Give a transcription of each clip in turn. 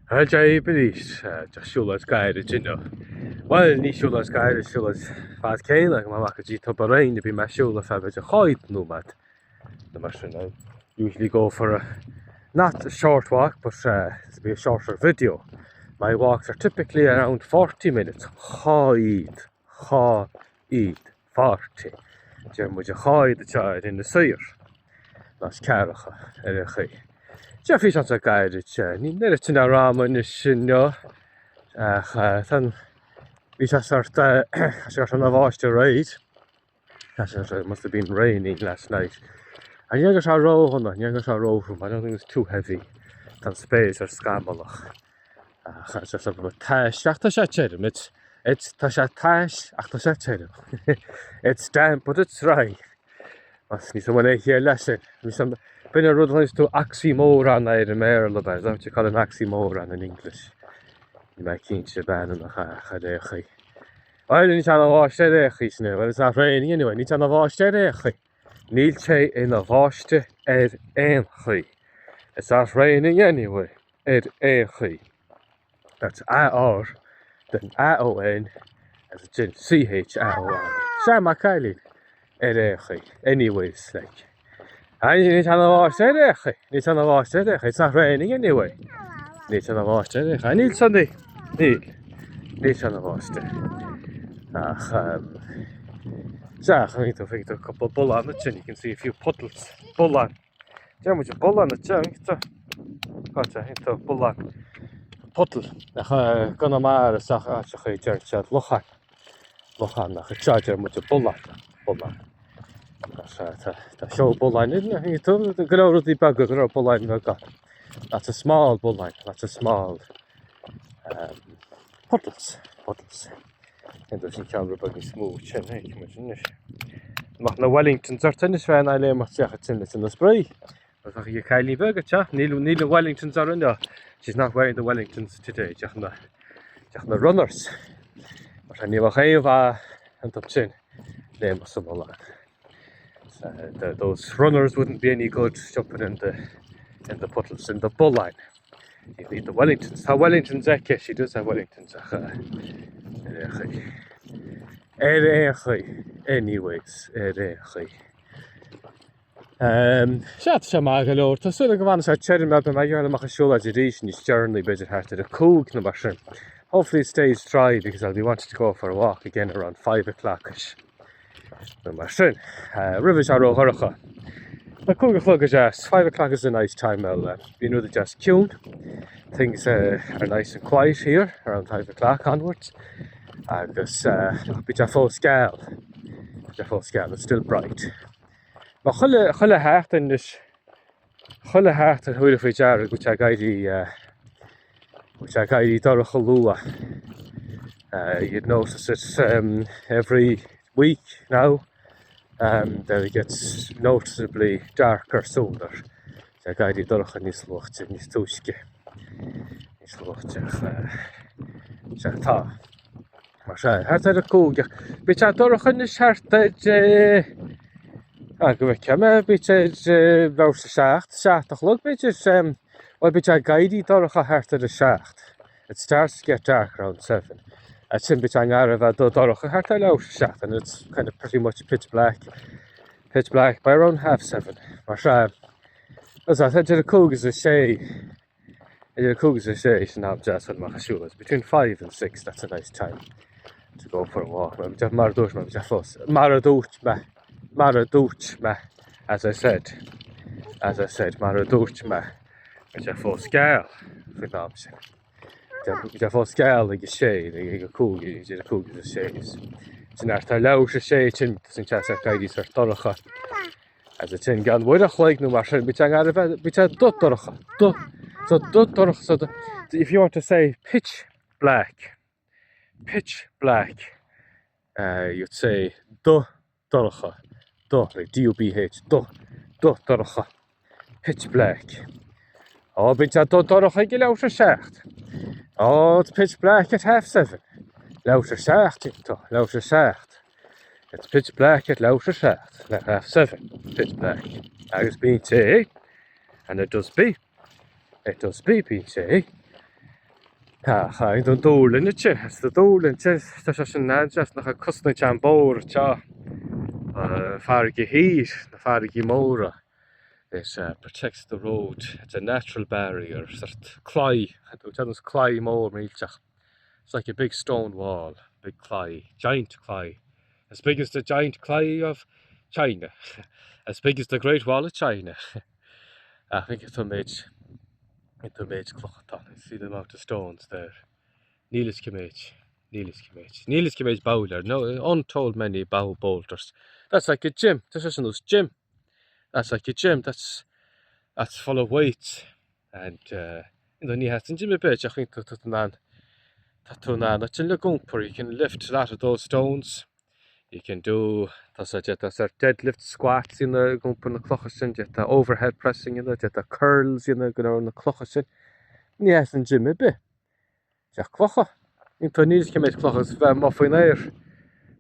Bhuel, Dia dhaoibh arís, just siúlóid gairid inniu. Bhuel, ní siúlóid gairid, siúlóid fad céanna, go amach go dtí Tobar Éinne, bíonn mé ag siúl ar feadh b'fhéidir cháid nóiméad nó mar sin. I usually go for a not a short walk, but uh, it'll be a shorter video. My walks are typically around 40 minutes, cháid, cháid, 40. Deir muid a cháid atá ar Inis Oírr, Nás Ceathracha ar an chaoi. Seo físeán seo gairid, ní oiread sin ama anois inniu, ach tá an, bhí sé sort, tá sé ina bháisteach aréir, tá sé it must have been raining last night. Ach ní go sé ródhona, ní go sé róthrom, I don't think it's too heavy. Tá an spéir sort scamallach. Ach tá sé sort tais, ach tá sé tirim, it's, it's, tá sé tais, ach tá sé tirim. It's damp but it's dry. Mas ní bhfuil aon chiall leis sin. B'in an rud a thugann tú oxymoron air i mBéarla, is that what you call an oxymoron in English? Níl mé cinnte b'ainm ach ar aon chaoi. Bhuel, níl sé ina bháisteach ar aon chaoi sin é. Well, it's not raining anyway. Níl sé ina bháisteach ar aon chaoi. Níl sé ina bháisteach ar aon chaoi. It's not raining anyway. Ar aon chaoi. That's AR, then AON, agus ansin CHAOI. Sea, maith cailín. Ar aon chaoi. Anyways, like. Níl sé ina bháisteach ar aon chaoi. Níl sé ina bháisteach ar aon chaoi. It's not raining anyway. Níl sé ina bháisteach ar aon chaoi. Níl Sunday. Níl. Níl sé ina bháisteach. Ach, um, sea, chonaic tú, feicfidh tú cúpla bullán ansin. You can see a few puddles. Bullán. Deir muid bullán anseo, Cá tá bullán puddle ach i gConamara is áiteacha deir siad lochán. Lochán ach anseo deir muid bullán. Bullán. Tá seó bulláin tú go leor rudaí beaga go leor bulláin beaga. Lots of small bulláin, lots of small um, puddles, puddles. Cén sin ceann rud beag níos mó sin, feicfidh muid anois. Amach na Wellingtons ort anois bheith in éileamh isteach ansin leis an spraoi. Tá an cailín beag anseo, níl níl na Wellingtons uirthi inniu. She's not wearing the Wellingtons today, deach na deach na runners. Mar sin ní bheadh aon mhaith iontu sin léim sa mbullán. So, the, those runners wouldn't be any good jumping in the in the puddles in the bullán. You need the Wellingtons. Tá Wellingtons aici, she does have Wellingtons ach uh, ar aon chaoi. Ar aon chaoi. Anyways, ar aon chaoi. Um, sea, tá sé maith go leor. Tá súil go bhfanfaidh sé tirim beidh mé ag dul amach ag siúlóid arís níos deireanaí b'fhéidir thart ar a 5 nó mar sin. Hopefully it stays dry because I'll be wanting to go for a walk again around 5 o'clock-ish. Nó mar sin, roimh sé ródhorcha. A 5 a chlog go deas, 5 o'clock is a nice time well, bíonn rudaí deas ciúin, things uh, are nice and quiet here around 5 o'clock onwards, agus uh, bíonn sé fós geal, bíonn sé fós geal, it's still bright. Má chuile, chuile sheachtain anois, Chuile sheachtain thabharfá faoi deara go bhfuil sé ag éirí go bhfuil sé ag éirí dorcha luath. You'd notice it um, every week now um, that it gets noticeably darker sooner. Sé ag éirí dorcha níos luaite, níos túisce. Níos luaite ach sea tá. Mar sea, thart ar a 5 ach bíonn sé dorcha anois thart ar ah, go bhfeicfidh mé, bíonn sé ar leathuair tar éis a 7, 7 a chlog b'fhéidir, bhuel bíonn sé ag éirí dorcha thart ar a 7. It starts to get dark around 7. Ansin bíonn sé i ngar a bheith dubh dorcha thart ar leathuair tar éis a 7 and it's kind of pretty much pitch black, pitch black by around half 7. Mar sea, idir a 5 is a 6. Idir a 5 is a 6 sin am deas chun amach ag siúl. It's between 5 and 6, that's a nice time to go for a walk. Mar a dúirt mé, bhí fós. Mar a dúirt mé, mar a dúirt mé, as I said, as I said, mar a dúirt mé, bhí sé fós geal faoin am sin. Bhí sé fós geal ag a sé, ag a 5, idir a 5 is a 6. Sin thart ar leathuair tar éis a 6, sin sin sé ag éirí sort dorcha. Agus ansin i gceann uair a chloig nó mar sin, bíonn sé i ngar a bheith, bíonn sé dubh dorcha, dubh, so dubh dorcha, so the, if you want to say pitch black, pitch black, uh, you'd say dubh dorcha, dubh, like D-U-B-H, dubh, dubh dorcha, pitch black. Ó, bíonn sé dubh dorcha ag leathuair tar éis a 7. Oh, it's pitch black at half seven. Leathuair tar éis a 7, leathuair tar éis a 7. It's pitch black at leathuair tar éis a 7, at half seven, pitch black. Agus bíonn sé, and it does be, it does be, bíonn sé. Ach an dúrlinn ansin, is an dúrlinn sin, tá sé sin an-deas nach ea, cosnaíonn sé an bóthar anseo, farraige thiar, na farraigí móra. It protects the road, it's a natural barrier, sort claí, tá nós claí mór millteach. It's like a big stone wall, big claí, giant claí, as big as the giant claí of China, as big as the Great Wall of China. Ach bhí tú méid, bhí tú méid cloch atá, see the amount of stones there. Níl fhios cé méid, níl fhios cé méid, níl fhios cé méid boulder, no, untold many bow boulders. That's like a gym, tá sé sin nós gym. That's like a gym, that's, that's full of weights. And, uh, you know, ní theastaíonn gym ar bith, ach tá tú in ann, tá tú in ann, ansin le iompar, you can lift a lot of those stones. You can do, tá sé, d'fhéadfá sort deadlift squats a dhéanamh ag iompar na clocha sin, d'fhéadfá overhead pressing a dhéanamh, d'fhéadfá curls a dhéanamh go leor na clocha sin. Ní theastaíonn gym ar bith. Ach clocha. Tá níl fhios cé méid clocha is bheith amuigh faoin aer.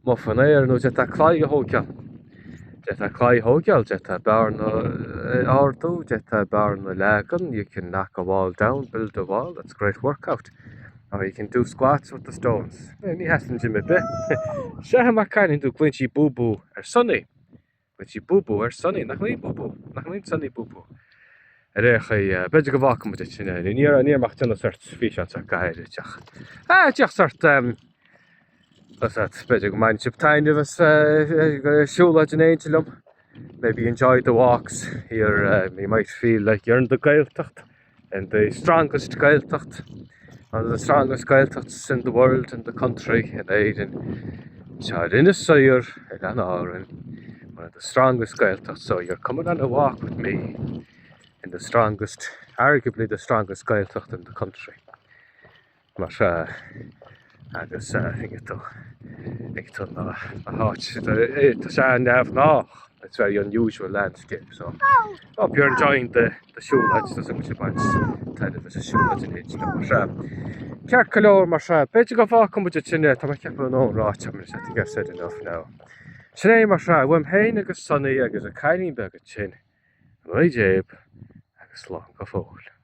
Amuigh faoin aer nó d'fhéadfá claí a thógáil. D'fhéadfá claí a thógáil, d'fhéadfá bearna a ardú, d'fhéadfá bearna a leagan, you can knock a wall down, build a wall, that's a great workout. Or you can do squats with the stones. Ní theastaíonn gym ar bith. Sea, mar cailín tú, glaonn sí bú bú ar Sonny. Glaonn sí bú bú ar Sonny, nach nglaonn bú bú, nach nglaonn Sonny bú bú. Ar aon chaoi, b'fhéidir go bhfágfaidh muid ansin é. Ní raibh, ní raibh mé ach ag déanamh sort físeán seo go háirid ach, ah, díreach sort, um, b'fhéidir go mbainfidh sibh taitneamh as siúlóid in éindí liom. Maybe enjoy the walks here, uh, you might feel like you're in the Gaeltacht. In the strongest Gaeltacht, one of the strongest Gaeltachts in the world, in the country, in Éirinn. Seo ar Inis Oírr, Oileáin Árann, one of the strongest Gaeltachts, so you're coming on a walk with me in the strongest, arguably the strongest Gaeltacht in the country. Mar sea, agus ag tú, ag tú na háit, tá sé an-neamhghnách, it's very unusual landscape, so hope you're enjoying the, the siúlóid, tá súil agam go bhfuil sibh ag baint taitneamh as an siúlóid in éindí liom, mar sea. Ceart go leor, mar sea, b'fhéidir go bhfágfaidh muid ansin é, tá mé ag ceapadh an ón ráite agam, I think I've said enough now. Sin é, mar sea, uaim féin agus Sonny agus an cailín beag ansin, an Oíche agus slán go fóill.